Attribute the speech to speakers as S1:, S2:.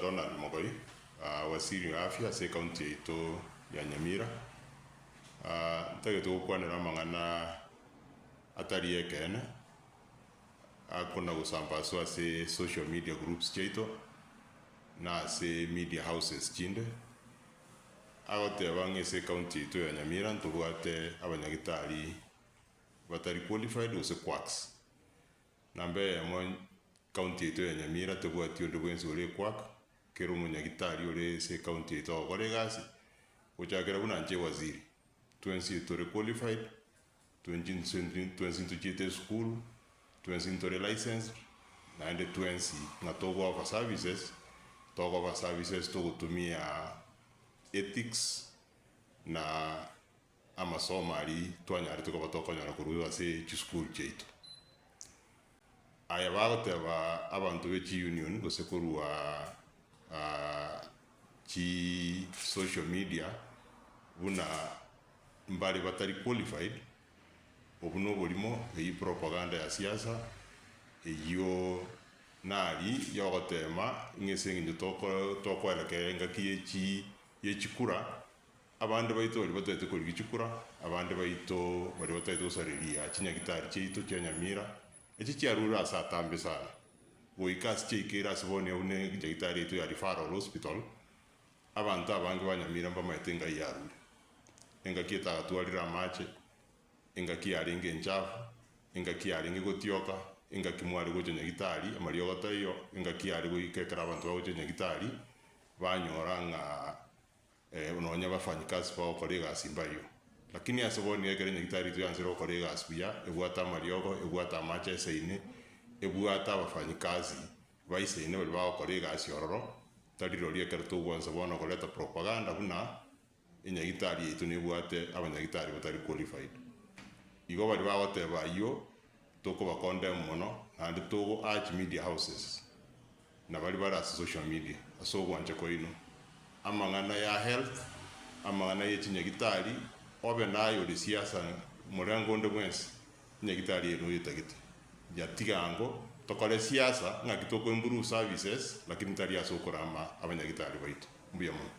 S1: Ronald Mogoi, Waziri wa Afya ase ekaunti yaito ya Nyamira. Ntagete gokwanera amang'ana atari ekeene, akona gosambaswa ase social media groups chiaito, na ase media houses chinde, agoteba ng'a ase ekaunti yaito ya Nyamira ntobwate abanyagitari batari qualified gose quacks. Namba eyemo county yaito ya Nyamira tebwati onde bwensi ore equack, kera omonyagitari ore ase ecounty yaito agokora egasi, gochakera buna inche ewaziri, twensi tore qualified, twensi twensi ntochiete esukuru, twensi ntore licensed, naende twensi ng'a togo offer services, togo offer services togotumia ethics na amasomo aria twanyarete koba tokonyora korwa ase chisukuru chiaito. Aya bagoteba abanto be chiunion gose korwa chi social media buna mbare batari qualified, obwo na oborimo, eyio propaganda ya siasa, eyio nari yogotema ng'a ase eng'encho toko tokoelekera engaki ye chi ye chikura. Abande baito baria bataete korigia chikura, abande baito baria bataete gosareria chinyagitari chiaito chia Nyamira, echi chiarure ase atambe sana, goika ase chiaikeire ase bono buna enyagitari yaito ya Referral Hospital, abanto abange ba Nyamira mbamaete engai yarure. Engaki etagatwarire amache, engaki yarenge enchafu, engaki yarenge gotioka, engaki mware gocha nyagitari amariogo taiyo, engaki yare goika ekero abanto bagocha nyagitari, banyora ng'a Nonya abafanyikazi bagokora egasi mbayio. Lakini ase bono nigo ekero enyagitari yaito yaanchire gokora egasi buya, ebwate amariogo, ebwate amache aisaine, ebwate abafanyikazi baisaine baria bagokora egasi ororo, tari rirorio ekero togwansa bono koreta propaganda buna enyagitari yaito nebwate abanyagitari batari qualified. Igo baria bagoteba ayio, tokoba condemn mono, naende togo urge media houses. Na baria bare ase social media, ase ogwancha kwaino, amang'ana ya health, amang'ana ye chinyagitari, obe naye ore siasa morengo onde bwensi, enyagitari eye noyetagete. Yatiga ango, tokore siasa, ng'aki toko improve services, lakini tari ase okorama abanyagitari baito. Mbuya mono.